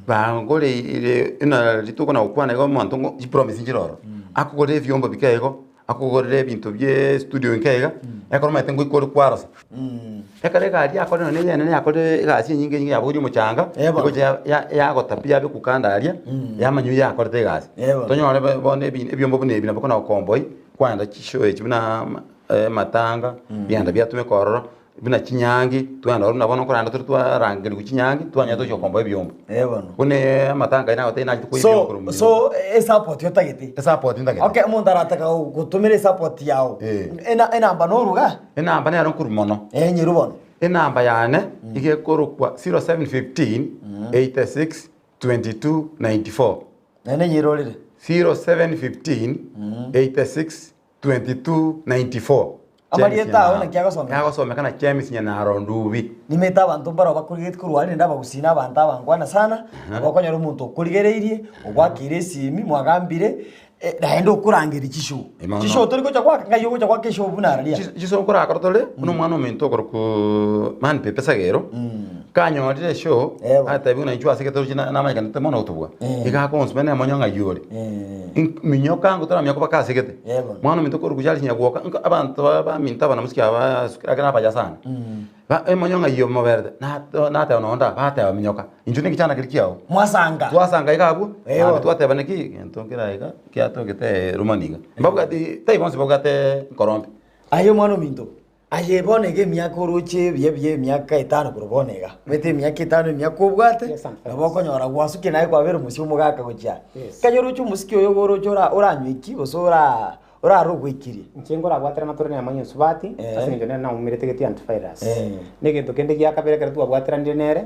Bangoreire buna rituko nagokwana igo omonto ngo chipromise nchire ororo, akogorere ebiombo bike igo, akogorere ebinto bie estudio nke iga, ekero omanyete ngoika ore kwarosa. Ekero egari yakorire nonye na eyenene yakorire egasi enyinge enyinge yabogoria omochanga, Eh bono. egocha ya- ya- yagota pi yabekwa kando aria, yamanya oywo yakorete egasi. Eh bono. Tonyore bo- bono ebi ebiombo buna ebi nabo kona gokomboi, kwaenda chishow echi buna ama amatanga, bianda biatumeka ororo. Buna chinyangi, twagenda ororo buna bono nkoranda tore twarangerigwa chinyangi, twanyora tochia gokomboa ebiombo. Eh bono. Buna amatanga aye nagotebia nachete koyia ebiombo So, korwa mobere. so esupport otagete. Esupport ntagete. Okay, omonto arataka gogotomera esupport yago. Eh. Ena enamba noruga? Enamba nero nkorwa mono. Eh nyeru bono. Enamba yane, iga ekorokwa 0715 86 22 94. Naende nyerorere. 0715 86 22 94. Amarieta ao naki agosomeka? Agosomeka na James Nyanaro Ndubi. Nimanyete abanto mbarabwo bakorigetie korwa aria naende abagusii na abanto abankwana sana, nabo okonyora omonto okorigereirie, ogwakeire esimi, mwagambire, eh, naende okorangeria chishow. Emono. Chishow tori gocha goaka, ng'ai ogocha goaka eshow buna araria. Chishow nkorakora tore, buna omwana ominto okorokwa Man Pepe Sagero, kanyorire eshow, Eh bono. atebiwa buna inchuo ase egetoru namanyekanete mono gotubua, Eh. iga akonsubia nemonyo ng'ai ore. Minyoka ango toraminyoka mpaka ase gete. Eh bono. Mwana ominto korwa Charles Nyagwoka, nko abanto ba baminto aba namosike aba ake nabaya sana. Ba emonyo ng'ai omoberete, nato nateba nonde aba, bateba minyoka, inchuo neki chana keria kiago. Mwasanga. Twasanga iga abwo, Eh naende bono. twateba naki, gento nkere iga, kiatogete rumani iga. Mbabwati, tari bonsi babwate nkorombe. Aye omwana ominto, Aye bono iga emiaka oroche ebiya buya emiaka etano korwa bono iga, omanyete emiaka etano emiaka obwate, Yes, and nabo okonyora gwasukia naye kwabera omosio omogaka gochia aa. Yes. Ekero oroche omosiki oyo iga oroche ora oranywe ki gose ora orare ogoikirie. Inche nkorabwaterana tore neyamo y'ensubati, Eh. ase eng'encho nere naumerete geti antivirus. Eh. Na egento kende gia kabere ekero twabwateranire nere,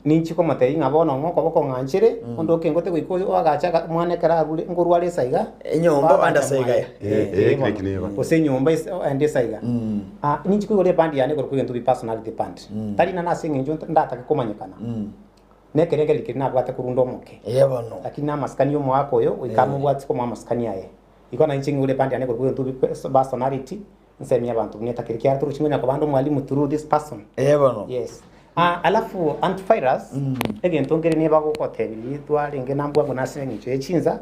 ninchi komotebia ng'a bono ng'a okoboko ng'anchere, onde okengote goika oagache aga omwana ekero arure nkorware esa iga, Enyomba oagacha ande ase mwaye. iga. Eh, Eh, eh, bono. eki nigo. Gose enyomba ase ende ase iga. Ah, ninchi koigora eband yane ekorokwa egento bi personality band. Tari nana ase eng'encho ndatake komanyekana. Na ekerengererio keria nabwate korwa onde omoke. Ee bono. Lakini na amasikani ya omogaka oyo, goika amobwati komoa amasikani aye. Igo nainche ng'igure eband yane ekorokwa egento bi personality, nsemi abanto buna etakeri kiagera torochi ngonya koba ande omwalimu through this person. Ee bono. Yes. Ah, alafu antivirus, egento nkere nigo bagogotebi riria twarenge nambwango nase eng'encho ye chinsa,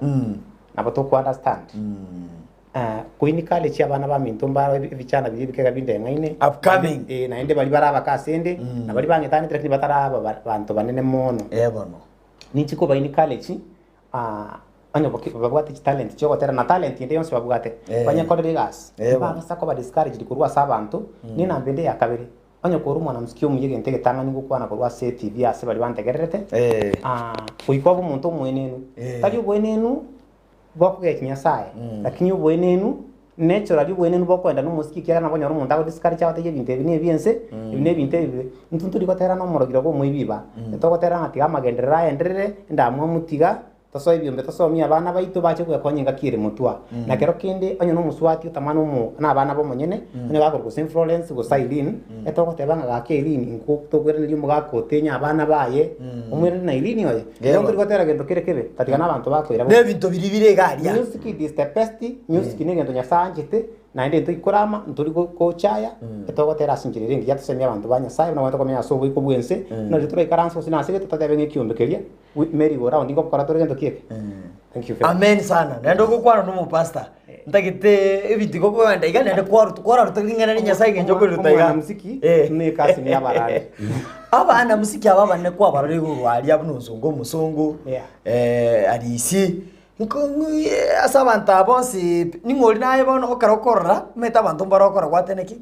nabo toko understand. Ah, koini college abana baminto mbaro ebichana biria ebikega bindeng'aine. Upcoming. Eh, naende baria barabake ase ende, na baria bang'etanete lakini bataraba ba- banto banene mono. Ee bono. Ninchi kobaini college, ah, onye boki babwate chitalent chiogotera na talent ende yonsi babwate, Eh. banyekorere egasi. Eh, bono. Mbabasa koba discouraged korwa ase abanto, na enamba ende ya kabere, onye kore omwanamosiki omuya egento egetang'ani ngokwana korwa ase etv ase baria bantegererete, Eh. ah, goika obe omonto omoenenu. Eh. Tari oboenenu bokogechia Nyasaye, lakini oboenenu naturally oboenenu bokoenda na omosiki ekiagera nabo onyore omonto ago discourage agotebia ebinto ebi na ebiense, ebi na ebinto ebibe. Intwe ntori gotera na omorogiro bwa omoibi iba, togotera ng'a tiga amagenderero aenderere, endamwamu tiga, tosoe ebiombe tosomie abana baito bache gwekonya engaki ere motwa. Na kero kende onye na omosubati otamana omo na abana ba omonyene, onye gakorwa gose Florence gose Irene, etogoteba ng'a gaki Irene intwe tokoiraneria omogaka otenye abana baye, omoirane na Irene oye. Igo ntori gotera gento kere kebe, tatiga na abanto bakoira Na ebinto biria bire iga aria. Music is the best, music negento Nyasaye anchete, naende ntoikorama, ntori go- gochaya, etogotera ase enchera ere engiya tosemie abanto ba Nyasaye buna obwenerete komenya ase oboiko bw'ense, buna riria toraikaranse gose nase gete totebe ng'a ekiombe keria, we merry go round ngokora tore gento ki eke? Thank you very much. Amen sana. Naende ogokwana na omopastor, ntagete ebinto igo okogenda iga naende kwaruta kwararuta ring'ana ria Nyasaye eng'encho okoriruta iga. Omwanamuziki Eh. ne ekasi ne abarandi. Abana musiki aba abanene kwabarora igoro aria buna onsongo omosongo, Yeah. eh, Arisi, nko ng'u ase abanto aba bonsi pi, ning'o oria naye bono ekero okorora, omanyete abanto mbare okora gwateba naki,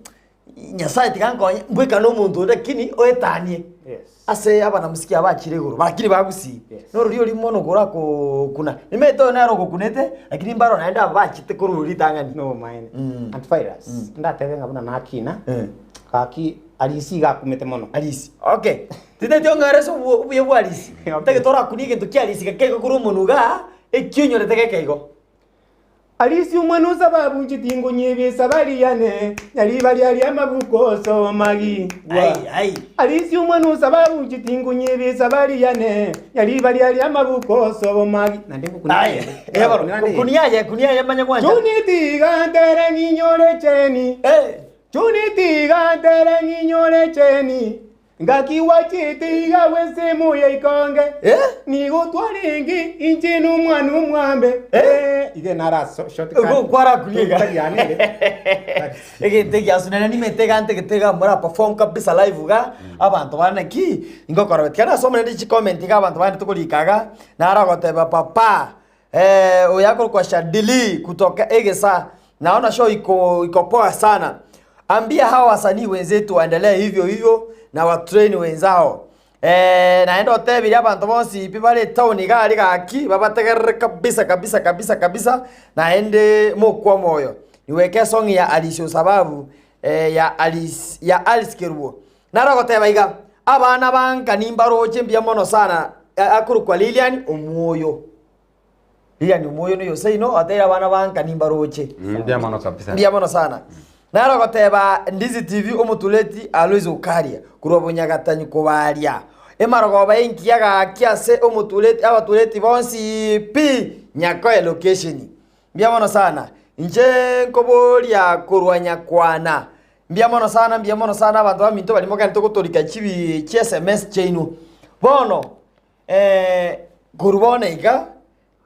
Nyasaye tiga ankonye, mbwekane omonto onde lakini oetanie. Yes. Ase abanamusiki aba bachire igoro, lakini bagusii, Yes. norori oria mono korakokuna, nimanyete oyo nere ogokunete, lakini mbaro naende aba bachete korwa ritang'ani. No maene. Mm. Antivirus. Ndatebe ng'a buna nakina, Eh. gaki Arisi iga akumete mono. Arisi, okay. Tintageti ong'are ase obu- obuya bwa Arisi. Okay. Ntagete orakunie egento kia Arisi gake igo korwa omonwe igaa, ekio onyorete geke igo. Arisi omwana o sababu inche tingonyeba esabari yane, nyariba riaria amabuko somagi. Ai, ai. Arisi omwana o sababu inche tingonyeba esabari yane, nyariba riaria amabuko somagi. Naende ngokunia Ai, naende. eh bono, Ngokunia naende. kunia aye, kunia aye manye gwancha. Chuni tiga ntere ng'inyore cheni. Eh. Chuni tiga ntere ng'inyore cheni. Ngaki gwachete iga bw'ensemo ya ikonge, Eh? nigo twarenge inche na omwana omwambe. Eh? Iga nara shortcut. Igo kwarakuria iga. Shortcut yane ere. Egento egiasunene nimete iga ntagete iga mora perform kabisa live iga, abanto bane ki, ngokora tiga nasome naende chicomment iga abanto bande tokorika iga, naro agoteba papa, oyo akorokwa Shadily kutoka Egesa, naona show iko iko poa sana, ambia hawa wasanii wenzetu waendelee hivyo hivyo na watrain wenzao. Naende otebirie abanto bonsi pi bare etown iga aria gaki babategerere kabisa kabisa kabisa kabisa naende mokwe omoyo. Niweke esong ya Alice Osababu ya Alice ya Alice Kerubo. Naro agoteba iga, Abana ba nka nimbaroche mbuya mono sana akorokwa Lilian Omwoyo. Lilian Omwoyo noyo seino ateire abana ba nka nimbaroche. Mbuya mono kabisa. Mbuya mono sana. Naro agoteba Ndizi TV omotuleti Alois Okaria korwa Bonyagatanyi kobaria. Emarogoba engiya gaki ase omotuleti abatuleti bonsi pi Nyakoe location. Mbuya mono sana. Inche nkoboria korwa Nyakwana. Mbuya mono sana, mbuya mono sana abanto baminto baria mogenderete gotorika chibi chi sms chiaino. Bono korwa bono iga,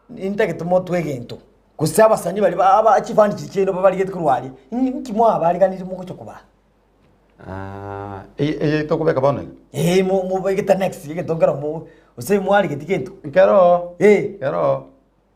nintagete motwe egento, gose abasani baria ba aba chifani chiria chiaino babarigete korwa aria, inki mwabariganirie mogocha kobaa? Eye eye tokobeka bono iga? Eeh mo mobegete next egento nkero mo gose mwarigeti gento? Nkeroo, Eh. nkeroo.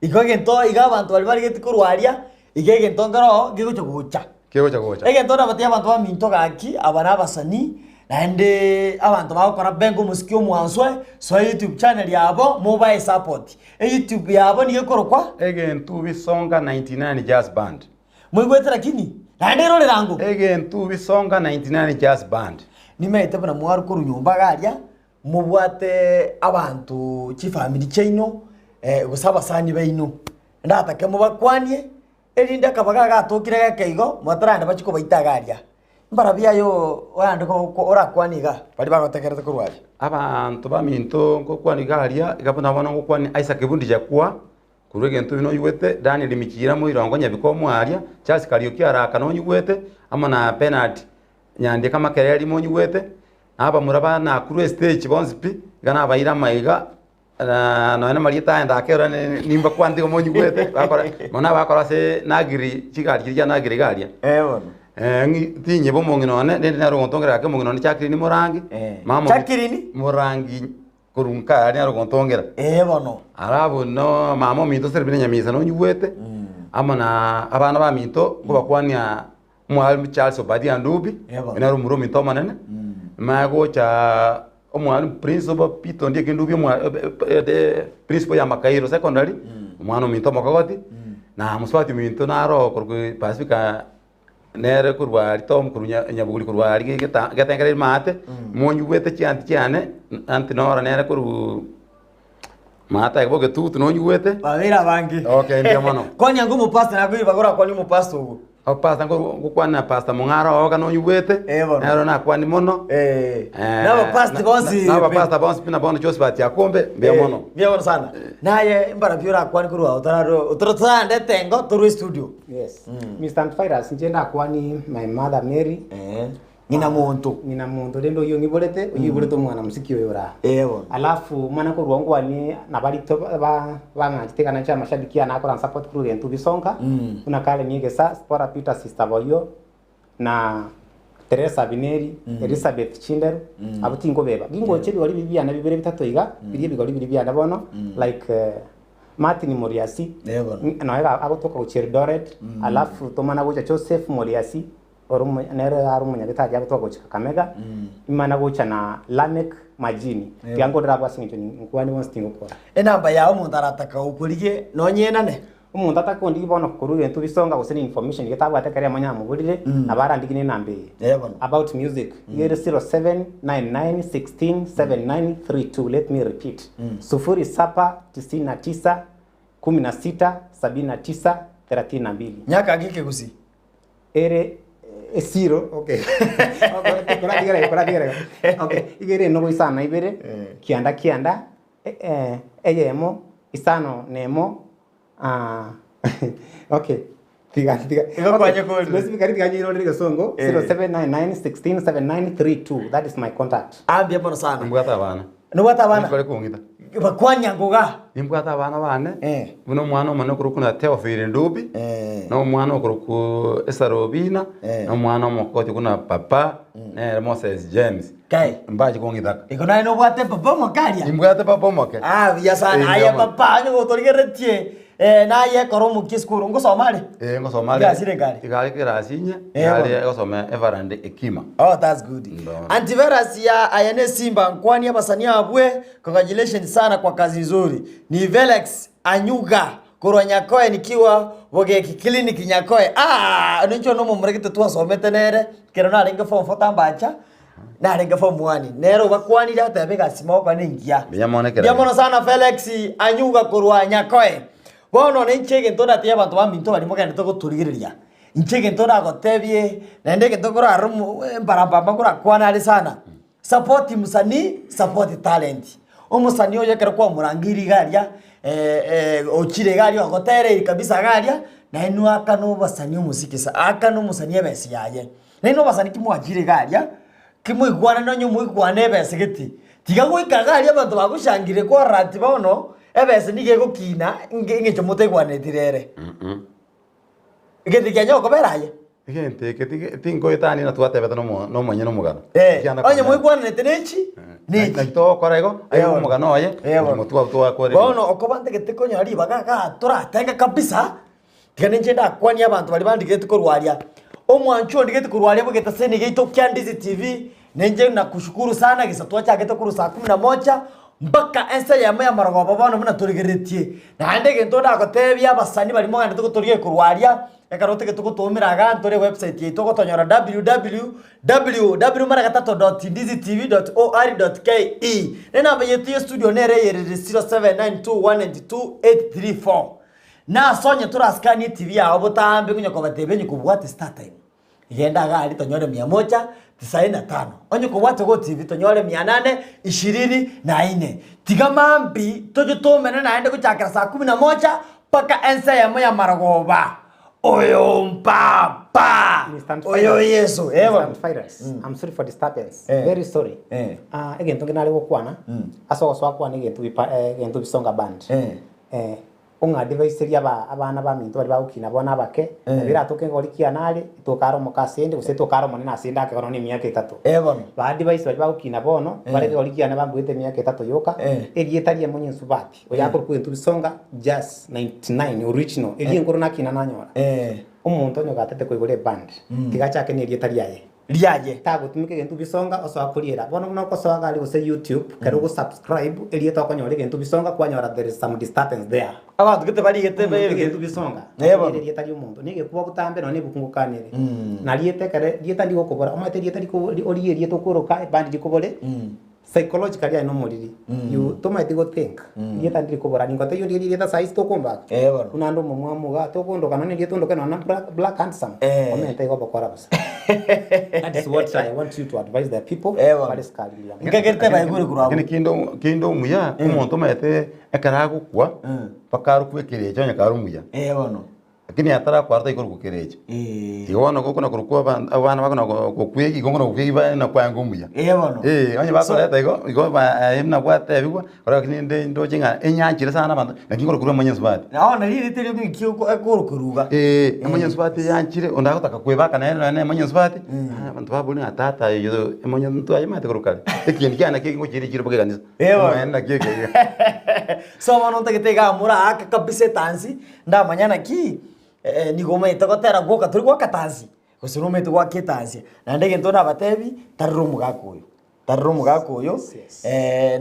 Igo egento iga abanto baria barigeti korwa aria, iga egento nkeroo kegocha gocha. Kegocha gocha. Egento nabatebi abanto baminto gaki, aba na abasani, naende abanto bagokora benga omosiki omwansu soa youtube channel yabo mobae support. Eyoutube yabo nigo ekorokwa. Egento Bisonga 99 Jazz Band. Moigwete lakini? Naende erore rango. Egento Bisonga 99 Jazz Band. Nimaete buna mwarwa korwa nyomba iga aria, Mobwate abanto chifamiri chiaino, gose abasani baino, ndatake mobakwanie, erinde akabaga agatokire geke igo, motarande bachie kobaita iga aria. Mbarabwo aye orande orakwane iga, baria bagotegerete korwa aria. Abanto baminto ngokwana iga aria, iga buna bono ngokwania Isaac Bundi Jakwa, korwa egento buna oigwete, Daniel Michira Moirongo Nyabiko Omwaria, Charles Kariuki Araka nonyigwete, amo na Bernard Nyandieka Makereri monyigwete, Na abamura ba nakurwa estage bonsi pi, iga nabaire amaiga, na nonya na amarieta aye ndakera nimbakwanete igo monyigwete, bakora mono abakora ase nagiri chigari chiria chia nagiri iga aria. Eh bono. Ng'i tinyeba omong'ina one, rende nere ogontongera gaki omong'ina one Jacqueline Morangi, Eh. mama omi- Jacqueline? Morangi korwa nka aria nere ogontongera. Eh bono. Alafu no mama ominto Serafina Nyamisa nonyigwete, amo na abana baminto, nkobakwania Omwalimu Charles Obadia Ndubi, Ebo. nere omura ominto omonene, maya gocha omwalimu principal Peter Ondieki Ndubi omwa principal ya Makairo secondary, omwana ominto omokogoti, na mosubati ominto naro okorokwa Pasifika nere korwa aria Tom korwa Nya- Nyaburi korwa aria geta getengereri maate, monyigwete chianti chiane, aunty Nora nere korwa maate aye bogetutu nonyigwete. Babeire abange. Okay, mbuya mono. Konya ngo omopastor nakoire bagorakwanie omopastor ogo. O pastor nko ngokwana na pastor Mong'ara oo iga nonyigwete, Eh, bono. nero nakwani mono. Eh. Eh, Nabapastor bonsi. na- nabapastor bonsi pi na bono Josephat Akombe, mbuya mono. Mbuya mono sana. Naye mbarabio orakwane korwa otararwa otarande etengo torwe studio. Yes. Mr. Antivirus, inche ndakwani my mother Mary, Eh. Ng'ina monto. Ng'ina monto rende oyio ong'iborete, oyio oiborete omwana mosiki oyo ore aa. Ee bono. Alafu omwana korwa ngwanie nabarito ba bang'anchete ekana inche amashabiki ane akora nsupport korwa egento bisonka, buna Karen Egesa, Sipora Peter sister boyio, na Teresa Abineri, Elizabeth Chinderu, abwo tinkobeba. Gingocha ebigori biria biane bibere bitato iga, biria ebigori biria biane bono, like Martin Moriasi, Ee bono. noe agotoka gochia Eldoret, alafu tomana gocha Joseph Moriasi, Ore omo- nere are omonyagetari agotoka gochia Kakamega, imana gocha na Lameck Majini. Tiga nkorere abwo ase eng'encho nkwane bonsi tingokora. Enamba yao omonto arataka gokorigie nonye enane. Omonto atakondigie bono korwa egento bisonga gose na information iga tabwate ekero yamanya amoborire, nabo arandigie na enamba eye. Eh, bono. About music, iga ere 0799167932, let me repeat, sufuri saba tisini na tisa kumi na sita sabini na tisa thelathini na mbili. Nyaka ng'ike gusii. Ere esiro okay koratigera koratigera okay iga ere enobo isano na ibere kianda kianda eyemo isano na emo okay. Tiga tiga. Igo kwanye korire. Specifically tiga nyeirorere egesongo Eh. 0799 16 7932 that is my contact. Ambia mono sana. Nimbwate abana. Nobwate abana? Nimbare kong'ita. Bakwania ngoga. Nimbwate abana bane, Eh. buna omwana omonene okorokwa na Theophile Ndubi, Eh. na omwana okorokwa Esarobina, Eh. na omwana omokoti buna papa, nere Moses James. Kai. Mbache kong'itaka. Igo naye nobwate papa omoke aria? Nimbwate papa omoke. Ah, buya sana. Eh, Aye mbuya mono. papa, onye gotorigeretie, eh, naye ekero omokia esukuru, ngosoma are? Eh, ngosoma are. Kirasi renge are? Iga are kirasi inye, Eh, iga are bono. egosoma Everand Hekima. Oh, that's good. Ndo. Antivirus ya Ayane Simba nkwani abasani abwe congratulations sana kwa kazi nzuri. Ni Felix Anyuga korwa Nyakoe nikiwa Bogeki Clinic Nyakoe. Ah, nincho no momura twasomete nere kero narenge form 4 tambacha narenge form 1 nere obakwanire atebe egasi mogokora nengiya. Mbuya mono ekero Mbuya mono sana Felix Anyuga korwa Nyakoe. Bono ninche egento ndatebi abanto baminto baria mogenderete gotorigereria. Inche egento ndagotebie, naende egento nkorarore omo embarambamba nkorakwane are sana, support msanii, support talent. Omosanii oyo ekero kwamorangeire iga aria ochire iga aria ogotereiri kabisa iga aria, nainwe akane obosanii omosike sa akane omosanii ebesa yaye. Nainwe obasanii ki mwachire iga aria, ki moigwanane onye moigwane ebesa gete, tiga goika iga aria abanto bagoshangire kwarora ati bono, ebesa nigo egokina nge eng'encho motaigwaneti rere. Egento kianya gokobera aye. Egento eke tige tinkoetania na twatebete nomo nomonyene omogano. Eh, Ekiagera onye nakonyara. moigwananete nechi, nechi. Naki togokora igo, aye Bono. omogano oye, Eh, bono. motwe twakore. Bono okoba ntagete konyora ribaga igaa toratenga kabisa, tiga ninche ndakwanie abanto baria bandigete korwa aria. Omwancho ondigete korwa aria bogete ase eniga yaito kia Ndizi TV, ninche nakushukuru sana gesa twachagete korwa saa kumi na moja, mpaka ense eyemo ya marogoba bono buna torigereretie. Naende egento ndagotebie abasani baria mogenderete gotorigereria korwa aria, ekero otagete gotoumera igaa ntore ewebsite yaito ogotonyora www mara gatato dot ndizi tv dot or dot ke. Na enamba yaito ya estudio nere eyerere 0792192834. Nase onye torasikanie etv yao botambe konya kobatebia onye kobwate startime. Genda iga aria tonyore mia moja tisaini na tano, onye kobwate Go TV tonyore mia nane ishirini na ine. Tiga mambia toche toumene naende gochakera saa kumi na moja mpaka ensa eyemo ya marogoba. Oyo mpapa! Mr. Oyo Antivirus. Yeso! Eh Mr. bono. Antivirus, I'm sorry for disturbance. Eh. Very sorry. Eh. Ah, egento nge nare gokwana ase ogosoa kwane egento bipa eh, egento bisonga band. Eh. Eh, ong'adivaiserie aba abana baminto baria bagokina bono abake, nabo eratoke ngori kiane are, etoke are omoke ase ende, gose etoke are omonene ase ende ake bono na emiaka etato. Eh bono. Baadivise baria bagokina bono, Eh. bare ekegori kiane bambuete emiaka etato yoka, Eh. erieta riaye onye nsubati, oyo akorokwa egento bisonga jazz 99 original, erio enkoro nakina nanyora. Eh. Omonto onye ogatete koigora eband, tiga achake na erieta riaye. Riaye. Tagotumeka egento bisonga osoa koriera. Bono buna okosoa iga aria gose YouTube, ekero ogo subscribe, erieta okonyora egento bisonga kwanyora there is some disturbance there. Abanto gete barigete Omonto be- egento bisonga, Eh, bono. nere erieta ria omonto, na egekuba botambe nonya na ebuku ngokanere. Na rieta ekere, rieta ndigokobora, omanyete erieta riko origie erieta okoroka ebandi rikobore, psychologically aye nomoriri, you tomaeti go think, rieta ndirikobora, ningotebi ondigerie erieta saisi tokombaka, Eh, bono. buna ande omomwamu igaa, tokondoka nonya erieta ondoke nonya na black handsome, Eh. omente igo obokora bosa. That is what I want you to advise the people Eh, bono. bare sukari mbuya mono. Nkagerete baigure korwa abwo. Lakini kinde kinde omuya, omonto omanyete ekero agokwa, mpaka arokwe ekerecha onye kare omuya. Eh bono. Lakini atarakwa tari korokwa kerecha. Eh. Igo bono gokona korokwa aban- abana bakona go- gokwegi igo ngono gokwegi bae nakwange omuya. Eh bono. Eh, onye bakoreta igo, igo ba aye buna gwatebigwa, oro lakini nde ndoche ng'a enyanchire sana abanto, naki nkorokwa omonye nsubati. Na bono rirete rio ng'aki oko- ekorokorwa iga. Eh, omonye nsubati eyanchire, onde agotaka kwebaka nere nonye na omonye nsubati, abanto babori ng'a tata oyo omonye ntwayemanyete korwa kare. Ekieni kiane nakio ngochiria chire mpaka ekanisa. Eh bono. Omonene naki eke iga. So bono ntagete iga moraake kabisa etansi, Ndamanya naki, nigo omanyete gotera gwoka tori goaka tansi, gose nomanyete goaka etansi. Naende egento ndabatebi, tarora omogaka oyo, tarora omogaka oyo,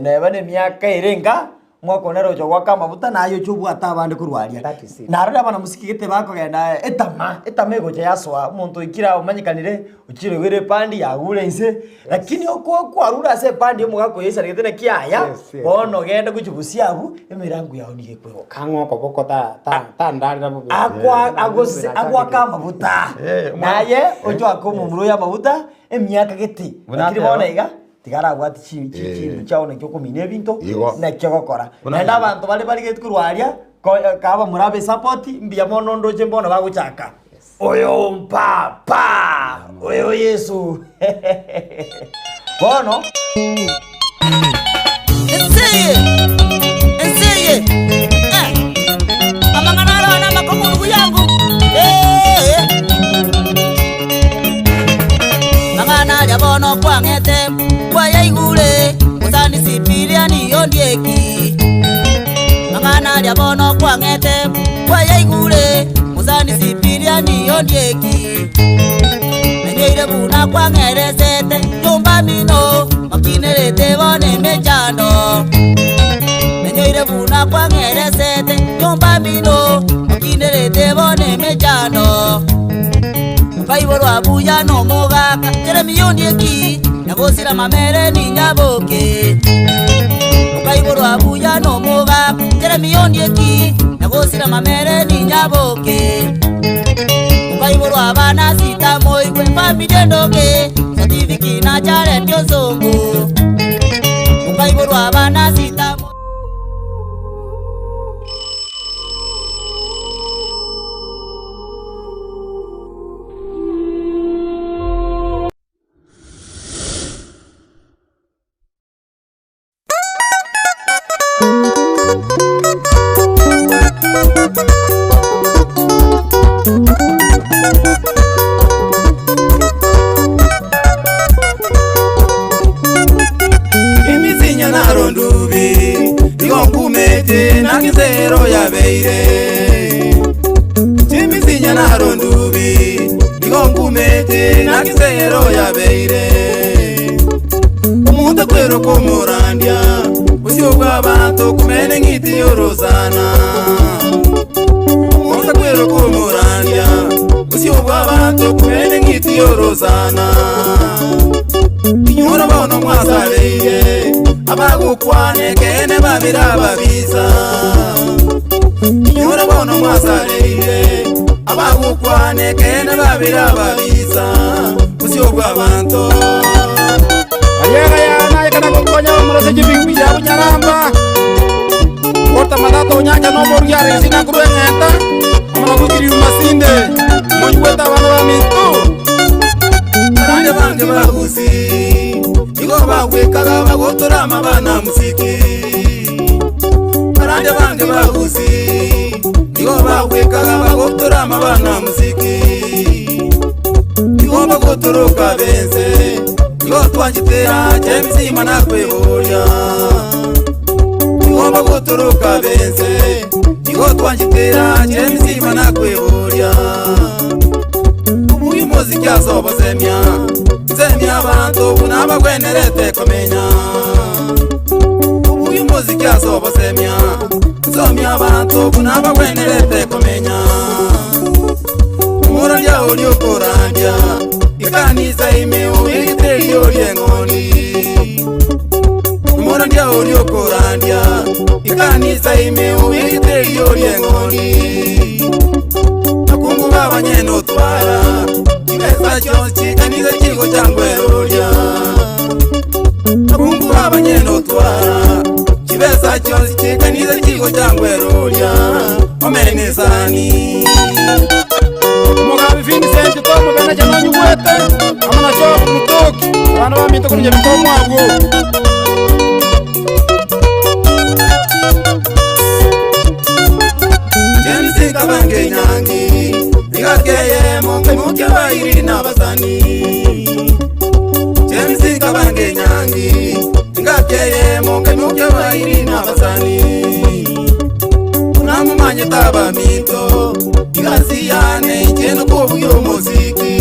neba na emiaka ere enga, omwaka one oroche goaka amabuta naye oche obwate abande korwa aria. That is it. Narorire abanamusiki gete bakogenda etama, etama egocha yasoa, omonto oikire omanyekanire, ochire oigwere epandi yagure inse, lakini oko kwarure ase epandi ya omogaka oyo oisaregete naki yaya, Yes, yes. bono genda gochia bosio abwo, emerango yao nigo ekwegoka. Kang'o okoboko ta ta tandarera bobe. Akwa agose agwaka amabuta. Eh, omwana- Naye ochoake omomura oyo amabuta emiaka gete. Buna Lakini ateba. bono iga tigarabwati chi chi Eh. chindu chiao naki okomina ebinto Igo. naki ogokora. Buna Naende ateba. abanto bare barigeti korwa aria ko kaba murabe esapoti mbuya mono ndoche mbono bagochaka. Oyo mpapa, oyo Yeso. Bono. Enseye, enseye, eh, amang'ana aro namakong'u ndugu yangu, eh. Mang'ana aria bono kwang'ete kwayaigure, mosani Sipiriani ondieki. Mang'ana aria bono kwang'ete kwayaigure, mosani Sipiriani ondieki. Nanyeire buna kwang'eresete nyomba mino, makinerete bono emechando. Nanyeire buna kwang'eresete nyomba mino, makinerete bono emechando. Okaiborwa buya nomogaka, Jeremia ondieki, nyagosira mamere ninyaboke. Okaiborwa buya nomogaka, Jeremia ondieki, nyagosira mamere ninyaboke. Okaiborwa abana sita moigwe family endoge, certificate nacharetie osongo. Okaiborwa abana sita mo- Emisinya naro ndubi igo nkumete naki nsero yabeire Chimisinya naro ndubi igo nkumete naki nsero yabeire Omonto akweroka omorandia bosio bwa abanto okomena eng'iti y'orosana Omonto akweroka omorandia bosio bwa abanto okomena eng'iti y'orosana Inyora bono mwasabeire abagokwana ekeene babere ababisa Inyora bono mwasabeire abagokwana ekeene babere ababisa bosio bwa abanto. Ariaga yana ekana gokonya omorose chibigwi ya bunyaramba Ota matata onyancha no morugi are sina kurwe ng'enta Amana gukiri masinde Monyuweta abana ba minto Barande bange bagusi Igo bagwekaga bagotora amabana musiki Barande bange bagusi Igo bagwekaga bagotora amabana musiki Igo bagotoroka bense Igo twanchitera chemisima nakweboria Igo bagotoroka bense Igo twanchitera chemisima nakweboria Obuya omosiki ase obosemia nsemia abanto buna abagwenerete komenya Obuya omosiki ase obosemia nsomia abanto buna abagwenerete komenya Omorandia oria okorandia ekanisa ime obegete erio ri'eng'ondi Omorandia oria okorandia ekanisa ime obegete erio ri'eng'ondi Akungu babanyene otwara chibesa chionsi chikanisa chigochangwa eroria Akungu babanyene otwara chibesa chionsi chikanisa chigochangwa eroria Omenesani Omogambi Vincent tomobene chanonyigwete amo nacho mutoki abana baminto korwa nyabikomo abwo. James Kabange Nyangi igakeye munke bairi n'abasani James Kabange Nyangi ngakeye munke bairi n'abasani Unamumanye taba mito igasiyane icheno kobuya omosiki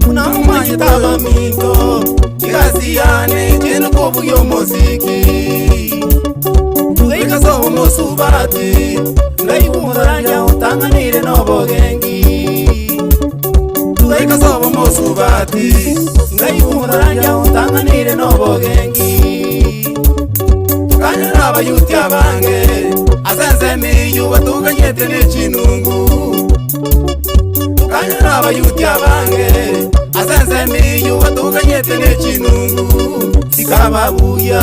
Unamumanye taba mito igasiyane icheno kobuya omosiki Tugaikaso omosubati ngaibumuranja utanganire n'obogengi Tugaikaso omosubati ngaibumuranja utanganire n'obogengi Tukanyura abayuti abange asense miyu batuganyete n'echinungu Tukanyura abayuti abange asense miyu batuganyete n'echinungu Sikababuya.